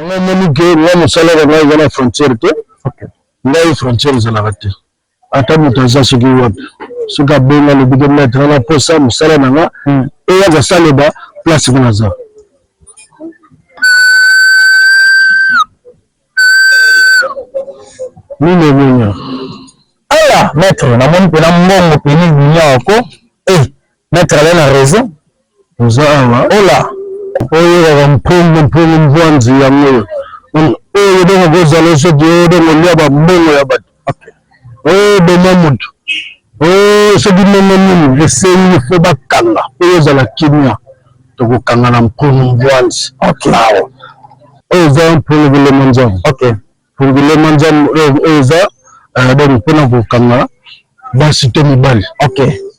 Nga omoni ke nga mosala na ngai eza na frontière te, ngai frontière ezalaka te, ata moto aza soki wapi, soki abengi alobi ke maître nga na posa mosala na nga eya kosalema place nga naza. Nini omoni? Ala maître, namoni pena mbongo peni million ko eh maître azali na raison. Oza awa. Ola. Oyo kaka mpongo mpongo mvwanzi yango oyo. Oyo dongo kozala soki oyo dongo lia ba mbongo ya bato. Oyo boma moto. Oyo soki ndenge nini esengi fo bakanga mpo ozala kimia. Tokokanga na mpongo mvwanzi. Awa. Oyo eza mpongo bilema nzambe. Pungulema nzambe oyo eza donc mpona kokanga basi to mibali.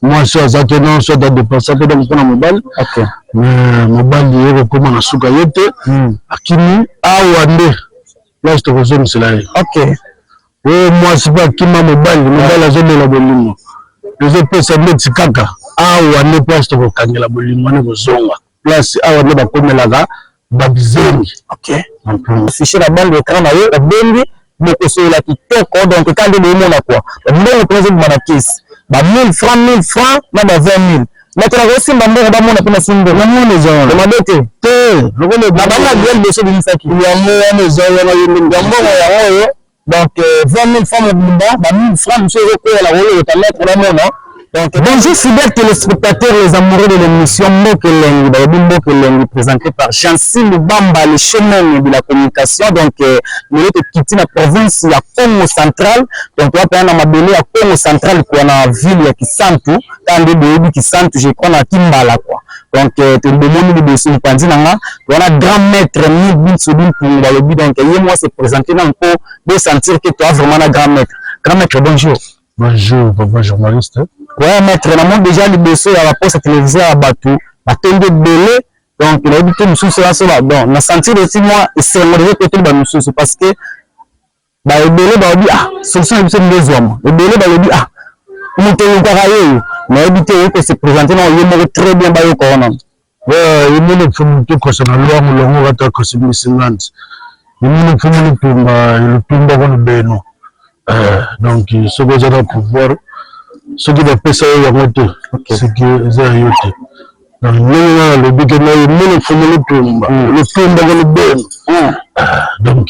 Mwasi aza te non soit adepensa te donc mpona mobali. Mais mobali ye kokóma na suka ye te akimi awa nde place tokozongisela ye. Oyo mwasi mpe akima mobali, mobali azomela bolingo ezopesa neti kaka awa nde place tokokangela bolingo wana kozonga place awa nde bakomelaka ba bizengi. Fiche na bande écran na yo obengi bokosolola kitoko donc kaka nde boomona quoi mbongo mpenza ezobima na kesi ba 1000 francs 1000 francs na ba 20 000 bato na kosimba mbongo bamona mpe nasimbi mbongo namona eza wana mabe te te lokola na bango ya liboso ebimisaki yango wana eza wana yo ndenge ya mbongo yango oyo donc 20 000 francs mobimba ba 1000 francs mosusu ezokwela na kolokota maître namona. Donc, bonjour fidèles téléspectateurs, les amoureux de l'émission Mboka Elengi, balobi Mboka Elengi, présenté par Jancy Lubamba, le chemin de la communication. Donc, lelo tokiti na province ya Congo Central. Donc, toza na mabele ya Congo Central, quoi, na ville ya Kisantu. Kaka nde boyebi Kisantu, je crois na Kimbala, quoi. Donc, tobomoni liboso mopanzi na nga, wana grand maître Mil Binsodi Mpungu balobi. Donc, ye moi se présenter na mpo bo sentir que toi vraiment na grand maître. Grand maître, bonjour. Bonjour papa journaliste. Ouais maître, namoni déjà liboso ya baposte ya télévision ya bato batondi ebele. Donc nayebi te mosusu wana so bon na sentir aussi moi esengo déjà totoli bamisusu parce que baebele balobi ah solution na biso nde ezwama, ebele balobi ah moto olukaka ye oyo nayebi te oyo kose présenter na ye moko très bien bayoka wana. Yimini mfumu tukosa na lwangu longo kata kosi misinganzi yimini mfumu lutumba lutumba kono beno. Donc soki oza na pouvoir, soki bapesa yo yango te, soki eza ya yo te. Donc ndenge nga nalobi ke na yimini mfumu lutumba lutumba kono beno, donc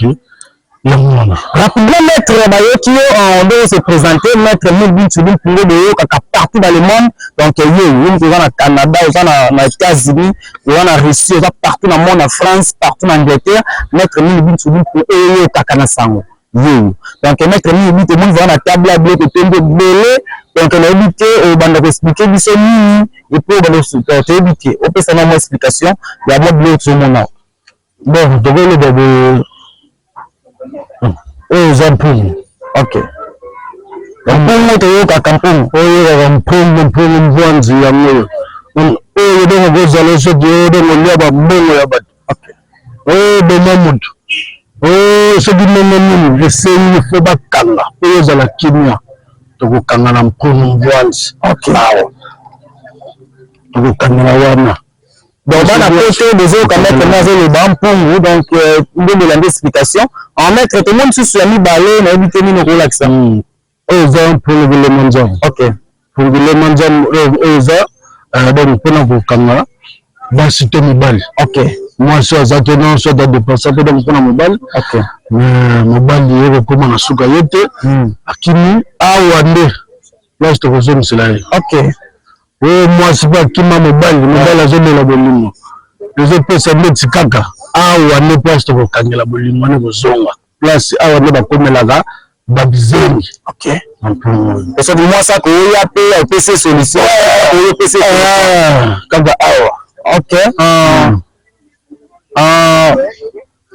yango wana. Rapidement maître, bayoki yo ndenge se présenter maître Mil Bintu Mpungu, boyokaka partout dans le monde. Donc ye yo moto oza na Canada, oza na États-Unis, oza na Russie, oza partout na monde, na France, partout na Angleterre, maître Mil Bintu Mpungu oyokaka na sango ye. Donc maître Mil Bintu, omoni vraiment na table ya biloko etondi ebele. Donc nayebi te obanda koexpliquer biso nini et puis obanda toyebi te opesa na mwa explication ya mwa biloko tozomona. Bon, tokoloba boye, oyo eza mpungu. Mpungu toyokaka mpungu. Oyo kaka mpungu mpungu mvwanzi yango oyo. Oyo dongo kozala soki oyo dongo lia ba mbongo ya bato. Oyo boma moto. Oyo soki ndenge nini esengi fo bakanga mpo ozala kimia. Tokokanga na mpungu mvwanzi. Awa tokokangela wana. Donc bana poto bozoyoka maître nde azoloba mpungu. Donc nde bolandi explication en maître. Tomoni lisusu ya mibale, nayebi te nini okolakisa. Oyo eza mpungu bilema nzambe. Pungulema nzambe oyo eza donc mpona kokanga basi to mibali. Mwasi aza te non soit adepensa te donc mpona mobali. Mais mobali ye kokóma na suka ye te akimi awa nde place tokozongisela ye. Oyo mwasi mpe akima mobali, mobali azomela bolingo ezopesa neti kaka awa nde place tokokangela bolingo wana kozonga place awa nde bakomelaka babizengi. Soki mwasi akoya mpe opesi solution oyo opesi kaka awa.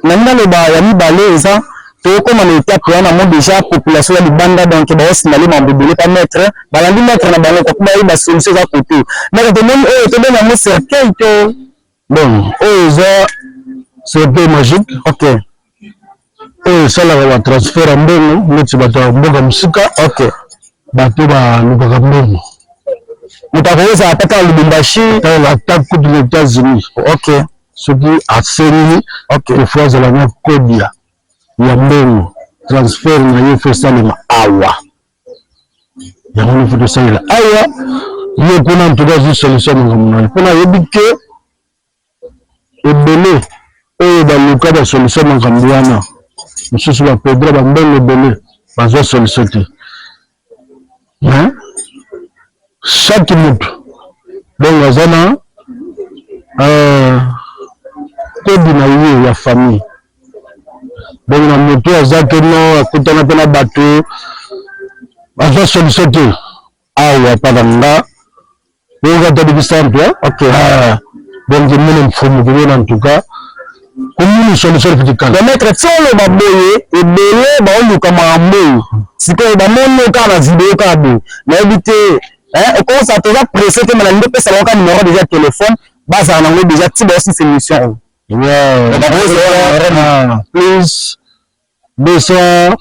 Na naloba ya mibale eza tokóma na étape wana mo déjà population ya libanda, donc baosignaler mambo ebele pa maître, balandi maître na bango kwa bayeba solution eza kote. Maître, tomoni oyo tobenga yango cercueil to? Bon, oyo eza cercueil magique. Oyo esalaka batransfert ya mbongo neti bato ya mboka mosika, bato balukaka mbongo. Moto akozala ata na Lubumbashi. Ata kutu na États-Unis. Soki asengi, il faut azala na kodia ya mbongo, transfert na ye faut esalema awa. Yango nde faut tosalela awa. Ye kuna en tout cas azwi solution ya makambo na ye, mpo nayebi ke ebele oyo baluka ba solution ya makambo wana, mosusu bapedra bambongo ebele, bazwa solution te. Mais chaque moto donc aza na kodi na ye ya famille. Donc na moto aza ke no akutana mpe na bato, azwa solution te. Awa mpaka nga oyo ata bisantu. Ah, donc mene mfumu komona en tout cas komini solution epitikala. Maître, ti oloba boye, ebele baoluka makambo oyo sikoyo bamoni yo kaka na video kaka boye, nayebi te okosa toza pressé te, mais nalingi opesa bango kaka numéro déjà téléphone, bazala nango déjà ti baosisa émission oyo. Ouais, plus 243,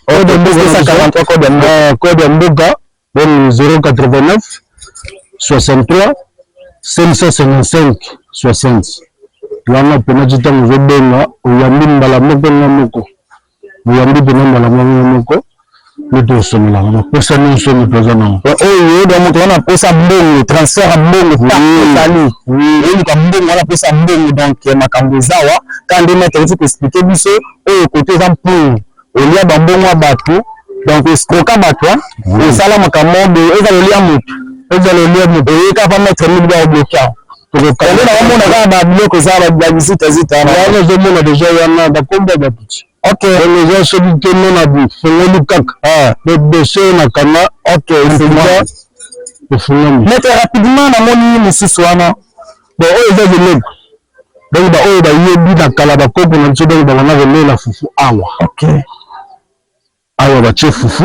code ya mboka. 243, code ya mboka. Code ya mboka, donc 089 63 555 60. Wana mpena ti ntango ozobenga, oyambi mbala moko nga moko, oyambi mpena mbala moko nga moko nde tosongelaka baposa nyonso moto aza nango. Oyo donc moto wana aposa mbongo, transfert ya mbongo, ezali oluka mbongo wana, aposa mbongo. Donc makambo eza wa kaka nde maître oti koexpliquer biso. Oyo kote eza mpungu, olia bambongo ya bato, donc escroquer bato, osala makambo boye, ezala olia motu, ezala olia moto. Oyeka pa maître mingi, baobloquer yango naomona kaka babiloko eza babizitazita. Wana ozomona déjà wana bakombo ya bato ti. Donc eza soki te no na fongoli kaka le dossier na kanga, efungami. Maître, rapidement, namoni mosusu wana. Bon, oyo eza biloko, donc baoyo bayebi na kala, bakoko na biso, donc babanda kolela fufu awa. Awa batie fufu,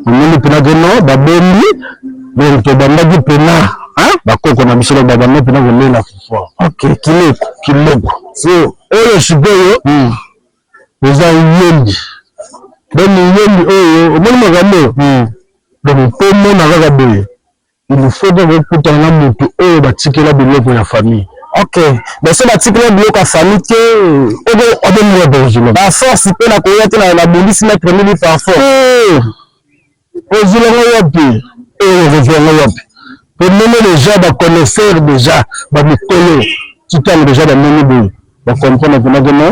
omoni mpena keno babombi. Donc tobandaki mpena, bakoko na biso babanda mpena kolela fufu awa. Kiloko. Kiloko. So oyo sikoyo eza yembi. Donc yembi oyo omoni makambo oyo, donc mpo mona kaka boye, il faut kaka okutana na motu oyo batikela biloko ya famille. Ok, mais so batikela biloko ya famille te? Obenga tozila. Baforce mpe na koya te, nabongisi maître mili par force. Ozwilanga wapi? Oyo okozwanga wapi? Po ndenge déjà baconnaisseur, déjà bamikolo, ti ntango déjà bamoni boye, bacomprendre mpena keno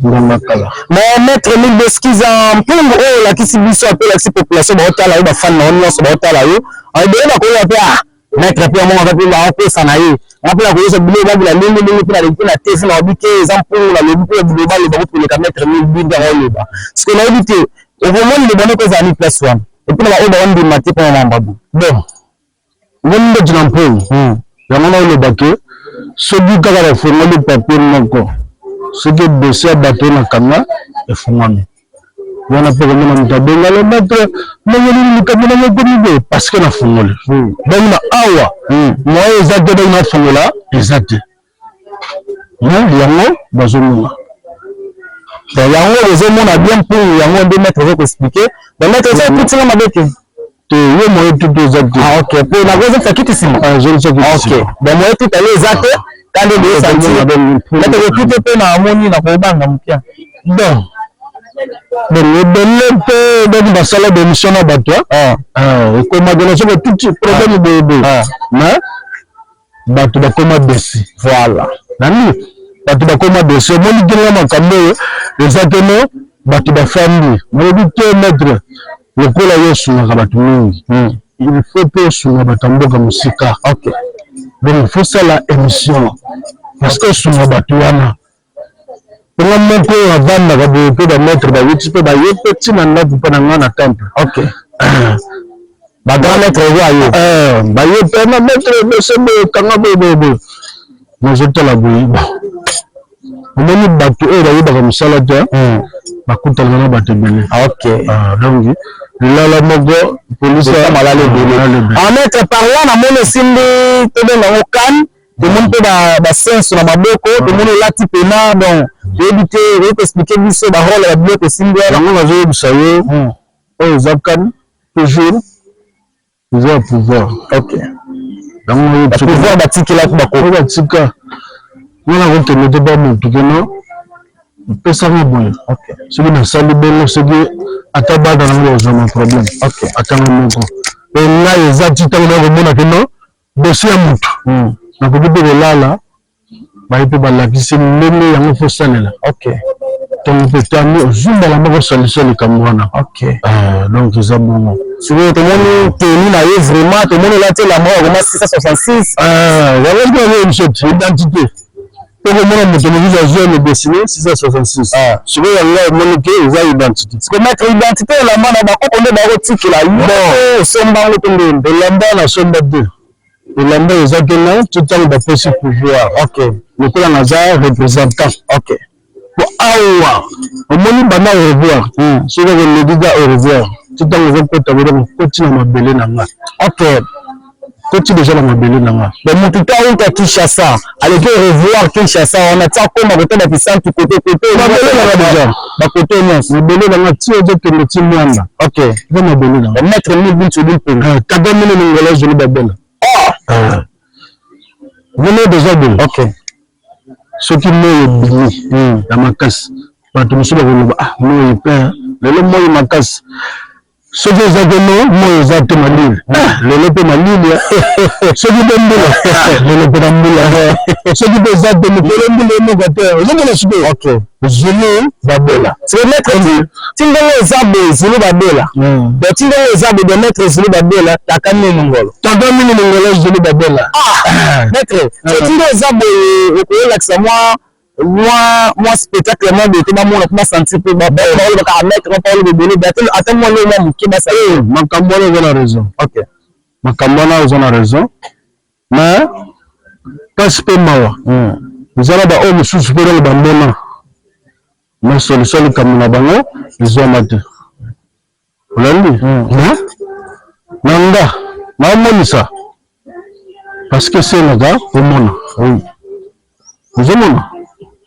nganga kala. Mais maître Mille, excuse, mpungu oyo olakisi biso, ape olakisi population baotala yo, bafani na yo nyonso baotala yo, ebele bakoyoka mpe: ah, maître mpe amonaka mpe baopesa na ye, nga mpe nakoyosa biloko babila ndenge ndenge mpe nalobi mpe na te, nalobi te eza mpungu, nalobi mpe biloba loba kopeleka maître Mille bindi yango oloba. Sikoyo nayebi te okomoni libono ko ezala ni place wana, et puis na baoyo baondima te mpona mamba bo. Bon, ngoni ndeti na mpungu yango, naoloba ke soki kaka bafungoli papier moko, soki dossier ya bato na kanga efungwami wana, mpe komona moto abenga le maître, ndenge nini likambo nango ekomi boye, parce que nafungoli. Donc na awa moyen eza te, donc nafungola eza te, yango bazomona. Yango ozomona bien mpungu yango nde maître oza koexpliquer. Donc maître, eza ekutinga mabe te? Te, ye moye tutu eza te. Ah ok, po nakozongisa kiti nsima. Ok, donc moye tutu ale eza te, kandi boyesanti maître kotute mpe na amoni na kobanga mokia. Bon, bon, ebele mpe donc basala démission na bato, ekomaka na soki otuti problème boyeboye, mais bato bakoma desi. Nani bato bakoma desi, omoni ntinga makambo oyo eza keno bato bafandi, nalobi te maître, lokola yo osungaka bato mingi, il faut mpe osunga bato ya mboka mosika. Donc il faut sala émission parce que osunga bato wana. Mponga moko oyo avandaka boye mpe bamaître bayuti mpe baye mpe ntina ndako mpe na ngai na temple. Bagrand maître oyo ayo. Baye mpe na maître bese boye, kanga boye boye boye, nazotala boye. Bon, omoni bato oyo bayebaka mosala te, bakutanaka na bato ebele. Donc lilala moko polisi. Malala ebele. En maître par là, namoni esimbi, tobenga yango kane, tomoni mpe basenso na maboko, tomoni olati pena. Bon, toyebi te, oyebi koexpliquer biso barole ya biloko esimbi wana? Yango nazoyebisa yo, oyo eza kane, toujours eza ya pouvoir. Yango pouvoir batikelaki bakoko batika nga nakokende te ba motu keno pesanga boye soki nasali bongo soki ata bana nango bakozwa ma problème ata nga moko pe ngai eza ti ntango nakomona keno dossier ya motu nakoki mpe kolala baye mpe balakisi ndenge yango fo salela ntango mpe tami ozwi mbala moko solution likambo wana donc eza bongo. Sikoyo tomoni tenue na ye vraiment tomoni olati elamba oyo akoma 666. Yango mpe yango biso ti identité tokomona moto mosusu azwi ya dessine 666 sikoyo yango omoni ke eza identité. Sikoyo maître identité elamba na bakoko nde bakotikela yo osomba yango to ndenge? Elamba nasomba te. Elamba eza te non ti tango bapesi pouvoir lokola naza representant po awa omoni banda au revoir soki okoleki ka au revoir ti tango ozokota boye donc okoti na mabele na nga koti dejà na mabele na nga. Donc mutu to awuta Kinshasa aleki au revoir Kinshasa wana ti akoma kota ba Kisantu kote kote mabele na nga dejà ba kote nyonso mabele na nga ti ozokende ti Mwanda eza mabele na nga. Maître Emile Bintu Bilpenga. Kagame ni Lingala Zulu Babela. Bino deja boye. Soki moi ebimi ya makasi bato mosusu bakoloba ah moi pe lelo moi makasi soki eza te no moi eza te malili ah lelo pe malili soki pe mbula lelo pe na mbula soki pe eza te mokolo mbula emoka te ozomona sikoyo Zulu Babela. C'est maître ti ndenge eza boye Zulu Babela. Donc ti ndenge eza boye maître Zulu Babela taka mino ngolo. Taka mino ngolo Zulu Babela. Ah maître ti ndenge eza boye okoyelakisa mwa mwa mwa spectacle mwa boye te bamona mpo basentir mpe balobaka ah maître mwa paolo bebele ata mwa lelo mwa moke basala. Makambo wana oza na raison. Makambo wana oza na raison. Mais pasi pe mawa eza na ba oyo mosusu pe nanu bamona mais solution likambo na bango ezwama te olandi mais na nga naomonisa parce que esengaka komona ozomona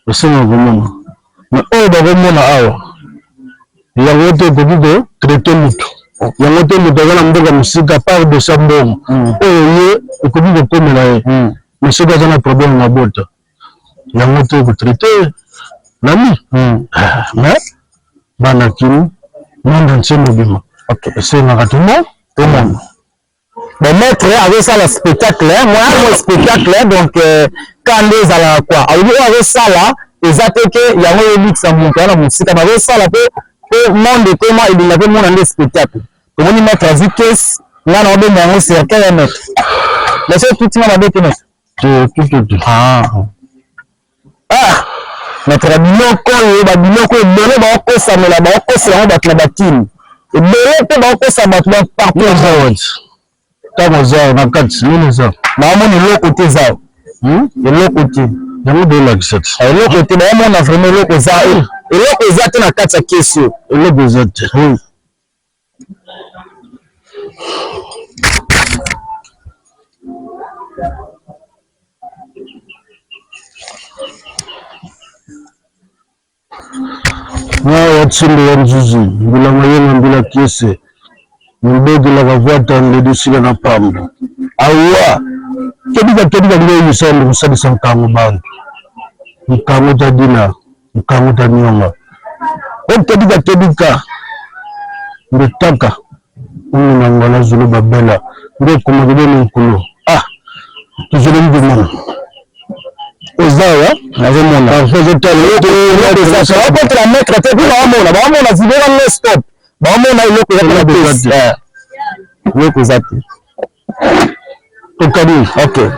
esengaka komona mais oyo bakomona awa yango te ekoki ko traite mutu yango te mutu aza na mboka mosika par dossier ya mbongo oyo ye ekoki kokomela ye mais soki aza na problème ya mabota yango te eko traite ye nani mais bana kin monde entier mobimba esengaka tomona. Bon maître azosala spectacle hein, moi moi spectacle hein, donc euh, ka nde ezalaka quoi alobi oyo azosala eza te ke yango eyebikisa moto wana mosika bazosala mpo mpo monde ekoma elinga mpe mona nde spectacle tomoni maître azwi kese ngai na obenga yango cercueil ya maître mais soki tuti nga mabe te maître ah. Ah! Maître ba biloko oyo ba biloko ebele baokosamela baokosela yango bato na bakini ebele mpe baokosa bato ba partout eza wapi ntango oza na kati nini eza naomona eloko te eza hmm? eloko te yango bolakisa te ah, eloko te naomona vraiment eloko eza eloko eza te na kati ya kesi oyo eloko eza te Mwa tsimbo ya nzuzi mbila mayenga mbila kiese mbogela kavuata ndedi sila na pambo awa kebika kebika nde yisambo kusalisa nkango bantu nkango ta dina nkango ta nyonga okebika kebika nde taka Ungu na ngala zulu babela nde ekomaki bene nkulu ah tozolaki komona oza awa nazomona parfois ozotala bakotela maître te mpo baomona baomona video no stop baomona eloko eza te eloko eza te tokani ok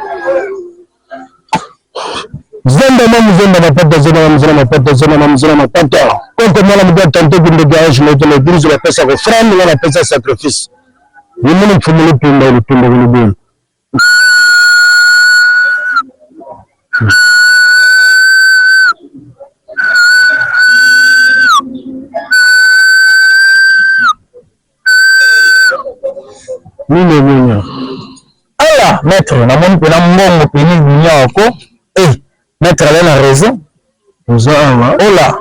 Zenda na muzenda mapata zenda na muzenda mapata zenda na muzenda mapata koko mwana moto ya tante kindoki ya ange moto na eglise bapesa ko frame nga napesa sacrifice yemoni mfumu lutumba lutumba kulubulu Nini ebonga? Ala maître namoni pena mbongo peni minyao ko eh maître azali na raison oza awa ola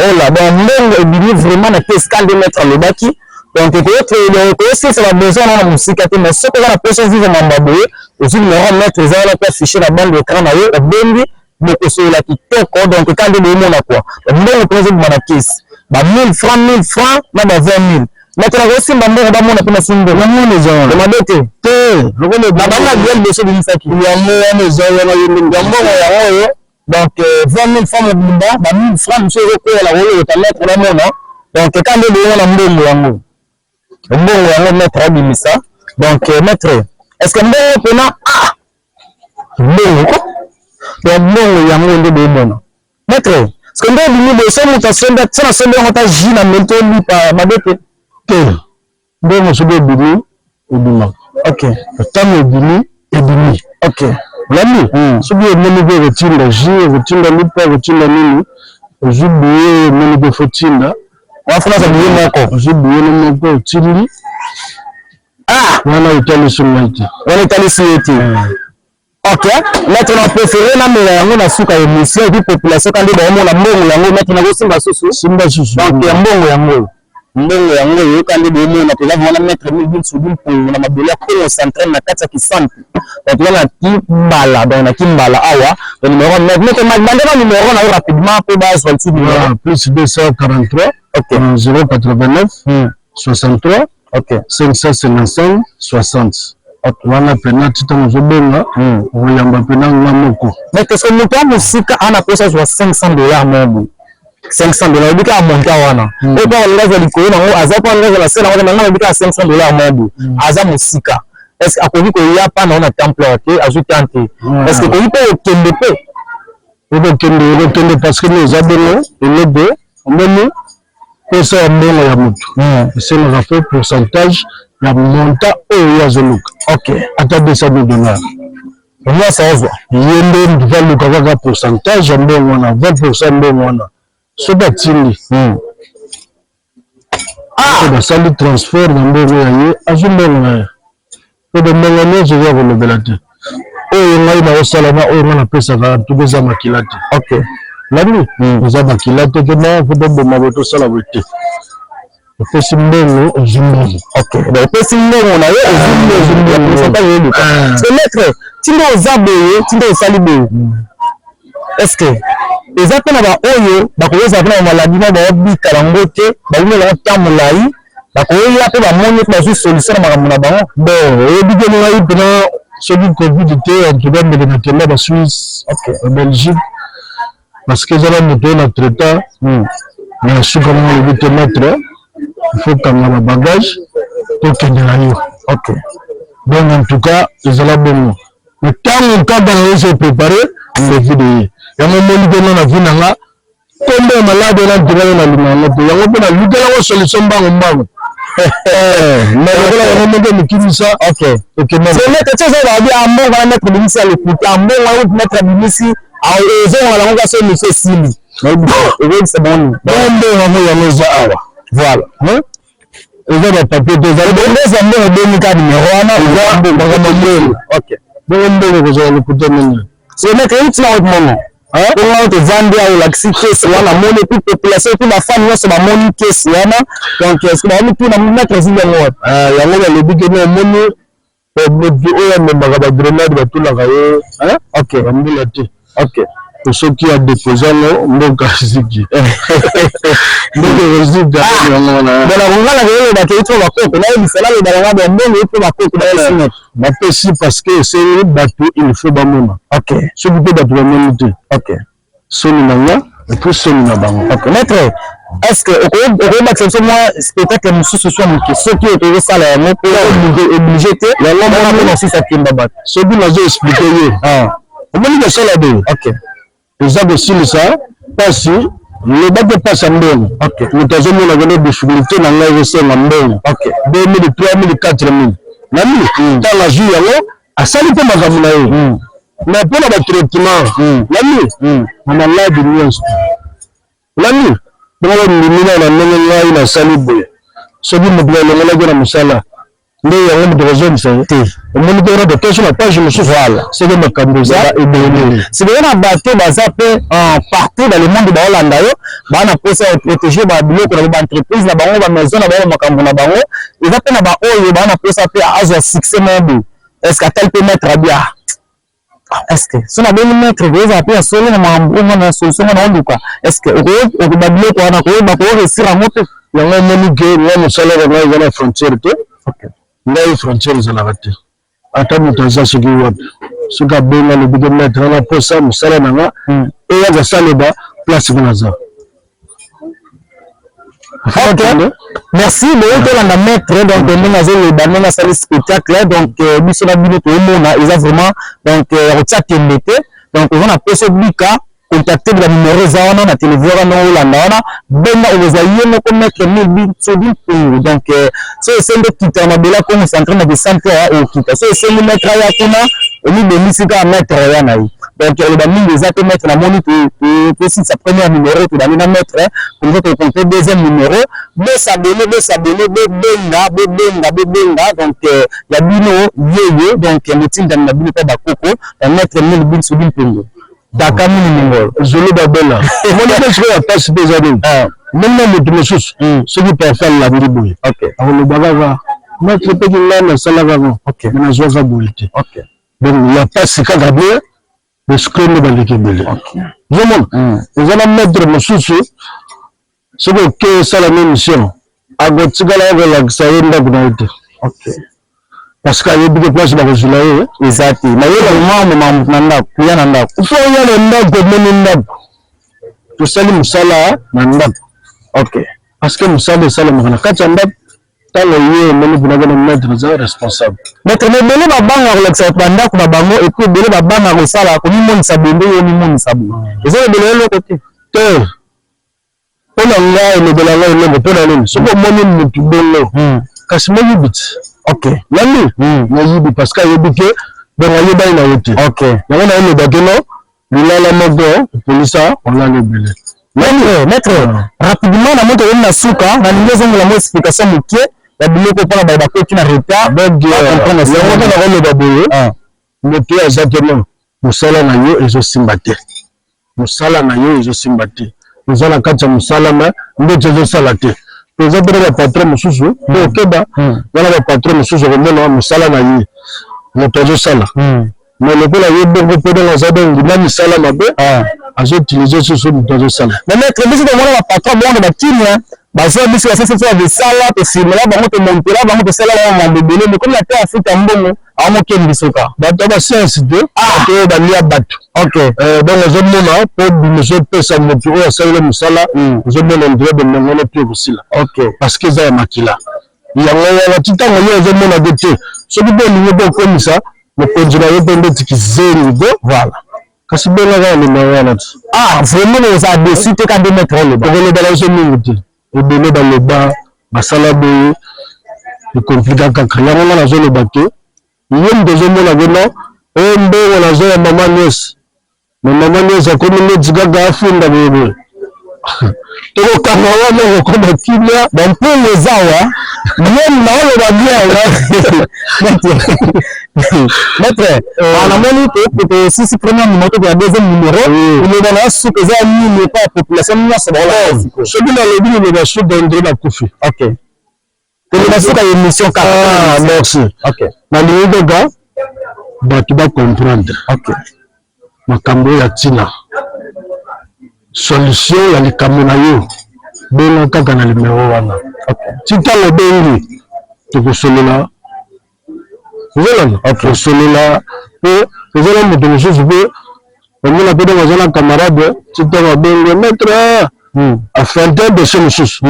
ola bon mbongo ebimi vraiment na pesika nde maître alobaki. Donc ekoyosilisa babesoin na na mosika te, mais soki oza na posa vivre mamba boye, ozwi numéro ya maître, eza wana mpe affiche na bande écran na yo, obengi, bokosolola kitoko. Donc ka nde boyomona kua mbongo mpenza ezobima na kesi, ba 1000 francs, 1000 francs na ba 20 000. Maître, nakosimba mbongo, bamona mpe nasimbi mbongo. Yango eza wana. Mabe te. Te. Na bango ya liboso ebimisaki. Yango wana eza wana, yo ndenge. Ya mbongo yango oyo. Donc 20 000 francs mobimba, ba 1000 francs mosusu ezokwela kolokota maître, namona. Donc ka nde boyomona mbongo yango, mbongo yango maître abimisa. Donc maître, est ce que mbongo mpena, ah, mbongo ko, donc mbongo yango nde boyomona. Maître, est ce que nde obimi boye, so moto asombi, so nasombi yango, ta jus na meli to lipa, mabe te? Te, mbongo soki ebimi, ebimaka. Ntango ebimi, ebimi. Olandi? Soki omoni mpe ekotinda jus, ekotinda lipa, ekotinda nini, ozwi billet, omoni mpe faut tinda. Wafuna za billet moko. Ozwi billet no moko, otindi. Ah. Wana etalisi ngai te. Wana etalisi ye te. Ok maître, na préféré namela yango na suka ya émission, et puis population ka nde baomona mbongo yango. Maître, nakosimba susu? Simba susu. Donc ya mbongo yango oyo, mbongo yango oyoka nde bomona. Toza vraiment na maître Melvin Sudi Mpongo na mabele ya Congo Central, na kati ya Kisantu. Donc toza na Kimbala, donc na Kimbala awa. Donc numéro, maître, bandeka numéro na yo rapidement mpo bazwa lisusu numéro. Plus 243 089 63 555 60. Wana pena ti ntango ozobenga, okoyamba pena nga moko. Mais est ce que moto ya mosika ana mposa azwa 500 $ mobu, 500 $, oyebi kaka montant wana, oyo mpo alingi azwa likolo nango, aza mpo alingi azwa na se nango, nanga oyebi kaka 500 $ mobu, aza mosika, est ce que akoki koya pa na yo na temple te, azwi temps te, est ce que okoki mpe okende mpe? Okokende, okokende, parce que eza bongo eloko omoni posa ya mbongo ya motu esengaka faut pourcentage ya montant oyo ye azoluka. Ata 200 000 dollars. Nyonso ozwa. Ye nde mutu aluka kaka pourcentage ya mbongo wana, 20 % mbongo wana. Soki atindi, basali transfert na mbongo ya ye, azwi mbongo na ye. Po bombongo nyonso eza kolobela te. Oyo ngai naosala na oyo ngai napesaka ntuku eza makila te. Landi, eza makila te ke non, faut toboma boye, tosala boye te. Opesi mbongo, ozwi mbongo. Ok, donc opesi mbongo na yo, ozwi mbongo ya pourcentage oyeluka. Parce que maître, ntinda oza boye, ntinda osali boye, est ce que eza mpe na baoyo bakoyozala mpe na bamaladi na baobika bango te, bawumela yango temps molai, bakoya mpe bamoni mpe bazwi solution na makambo na bango? Bon, oyebi ke ngai mpena soki Covid te, en tout cas ndeke nakenda baSuisse, Belgique, parce que eza na moto oyo na traita na suka nango, alobi te: "Maître, il faut kanga babagage, tokende na yo." Donc en tout cas ezala bongo, mais ntango kaka na se préparé, Covid ye yango, omoni mpe nga na vie na nga, kombo ya malade wana ntukaka na linga yango te. Yango mpe nalukelango solution mbango mbango, mais lokola yango moko mokimisa. Okende. Maître, ti oza babi ambongo wana, maître abimisi ya lokuta, ambongo wana maître abimisi, ozonga nango kasi oyo esili, okoyebisa bango nini? Bongo mbongo yango, yango eza awa. Eza bapapier te, ezali. Eza mbongo, obeni kaka numéro wana. Eza makambo mbongo. Bongo mbongo kozala lokuta nini? So maître, euti na wapi mongo bongo wana? Tovandi awa, olakisi kesi wana, moni, et puis population, et puis bafani nyonso bamoni kesi wana. Donc est ce que bamituna: maître ezili yango wapi? Yango balobi ke no, omoni motu oyo amemaka bagrenade, batulaka ye bambula te. Soki adepose yango, mboka eziki, mboka ekozika, yango wana. Bona kongala koyeba ke euti bakoko, nayebisa, naloba nanga bambongo euti bakoko, bapesi maître. Bapesi parce que esengi bato, il faut bamona. Soki mpe bato bamoni te, soni na nga, et puis soni na bango. Ok maître, est ce que okoyebakisa biso mwa spectacle mosusu so moke, soki okokosala yango mpo obligé te? Yango. Mpe mosusu akemba bato. Soki nazo expliquer ye, omoni kosala boye, eza kosilisa mpasi, loba mpe mpasi ya mbongo. Moto azomona kende difficulté na ngai, ezosenga mbongo 2000, 3000, 4000 nami. Ntango azwi yango, asali mpe makambo na ye. Mais mpona batraitement nami na maladi nyonso nami, bongo ndimina na ndenge ngai nasali boye, soki moto balongolaki na mosala, nde yango moto kozongisa ye te. Omoni mpe wana totoso na page mosusu, soki makambo eza ebele. Sikoyo na bato baza mpe partout dans le monde baolanda yo. Baa na posa ya protéger ba biloko na ba entreprise na bango, ba maison na bango, makambo na bango. Eza pe na ba oyo baa na posa pe azwa succès moko boye. Est-ce que atali pe maître abi, ah, est-ce que so nabengi maître, kozala mpe ya solo na makambo oyo nga na solution nga naoluka? Est-ce que okoba biloko wana koyeba koréussir yango te? Yango omoni ke nga mosala na ngai eza na frontière te. Ngai frontière ezalaka te. Ata moto aza soki wapi, soki abenga, alobi ke maître, nga na posa mosala na nga eya kosaleba place nga naza. Ok, merci. Boye tolanda maître, donc ndenge azoloba, ndenge asali spectacle. Donc biso na bino toomona eza vraiment, donc ya kotia tembe te. Donc oza na poso bika contacte ba numéro eza wana na télévision wana, olanda wana, benga, okozwa ye moko maître Mille Sodi Mpungu. Donc so esengi okita na mabele ya Congo Central na Kisantu awa, okita. So esengi maître aya kuna, omibengisi kaka, maître oya na ye. Donc oloba mingi eza te. Maître, namoni tosilisa première numéro, tobandi na maître, comme ça tocompte deuxième numéro. Bosabone, bosabone, bobenga, bobenga, bobenga. Donc ya bino yeye, donc motindami na bino mpe bakoko, maître Mille Binsudi Mpungu, Daka mini mongolo. Zolo babela, omoni mpe sikoyo ya pasi mpe eza nini? Ndenge na moto mosusu, soki parfois alandi boye, akoloba kaka: maître, mpeki ngai nasala kaka, me nazwaka boye te. Donc ya pasi kaka bien, escroc nde baleki ebele. Ozomona, eza na maître mosusu, soki oke osala na émission, akotikala akolakisa ye ndako na ye te, parce que ayebi ke place bakozwila ye eza te. Mayeba mama moto na ndako, koya na ndako. Fo oya na ndako, omoni ndako, tosali mosala na ndako. Parce que mosala esalemaka na kati ya ndako. Ntango ye omoni mpena na maître aza responsable. Maître, mais ebele babanga kolakisa bato bandako na bango, et puis ebele babanga kosala, komimonisa boye nde yo omimonisa boye. Eza ebele eloko te? Te, mpo na ngai elobela ngai eloko. Mpo na nini? Soki omoni motu bongo, kasi moyibi ti. Nani nayibi? Parce que ayebi ke, donc ayebani na ye te. Yango nayelobaki no lilala moko epolisa olala ebele. Maître, maître, rapidement, na moto okomi na suka, nalingi ozongela mo explication moke ya biloko mpona baye bakoti na retard. Donc yango mpe nakoloba boye: moto oyo aza te, no mosala na yo ezosimba te, mosala na yo ezosimba te, oza na kati ya mosala me ndeti ezosala te. Toza mpe na bapatron mosusu mpe okeba wana. Bapatron mosusu okomona mosala na ye, moto azosala, mais lokola ye bongo mpe ndenge aza, donc na misala mabe azoutiliser susu moto azosala. Mais maître, biso tomona bapatron bongo bakimia, bazwa biso, basasi biso ya bisala, tosimela bango, tomontela bango, tosala bango mambo ebele, mais comme na te afuta mbongo, amokendi biso kaka. Bato ya bascience te, bato oyo balia bato. Donc ozomona, mpo bimeso opesa moto oyo asaleli mosala, ozomona ndire bomengo wana mpe ekosila, parce que eza ya makila. Yango wana ti ntango ye ozomona ke te, soki mpe olingi mpe okomisa mokonzi na yo mpe ndeti kizengi te. Voilà. Kasi benga kaka numéro wana ti. Ah, vraiment, oza déçu te ka nde maître oloba? Tokolobela biso mingi te. Ebele baloba, basala boye, ekomplika kaka. Yango nga nazoloba te, ye moto ozomona ke no oyo mbongo nazo ya mama nyonso, me mama nyonso akomi neti kaka afunda boye boye. Tokokanga wana, okokoma kimia. Bampungu eza wa ye, naoloba bien. Maître, namoni tosisi premier numéro, tokoya deuxième numéro. Oloba na suka eza nini epa ya population nyonso baolanda sikoyo? Soki nalobi liloba suka, ndre nakufi. Ok, toloba suka ya émission kaka. Ah, merci. Nalingi kaka bato bacomprendre makambo oyo ya ntina. Solution ya likambo na yo, benga kaka na numero wana. Ti ntango obengi, tokosolola, ozolanda, tosolola. Mpo eza na moto mosusu mpe omona mpe, donc aza na camarade, ti ntango abengi maître, affronte dossier mosusu,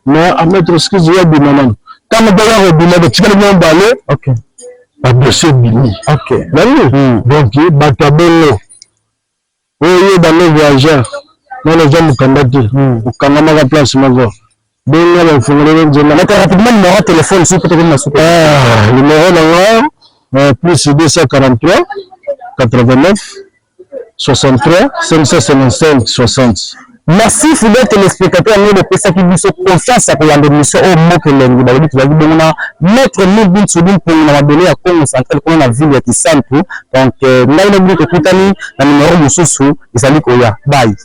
mais amaître, excuse, yo abima nano. Ntango mpe kaka kobima, botikali mwa mibale, badossier ebimi. Nani? Donc bato ya bongo oyo yo bando voyageur nano eza mokanda te, okangamaka place moko, benga, bafungoleli nzela. Maître, rapidement, numéro ya téléphone soki tokomi na suka. Numéro na nga, plus 243 89 63 555 60. Merci, fidèle téléspectateur, ndenge bopesaki biso confiance ya kolanda émission oyo Mboka Elengi. Balobi tozalaki bongo na maître Mille Sudi Mpungu na mabele ya Congo Central, kuna na ville ya Kisantu. Donc ngai na bino tokutani na numéro mosusu ezali koya. Bye.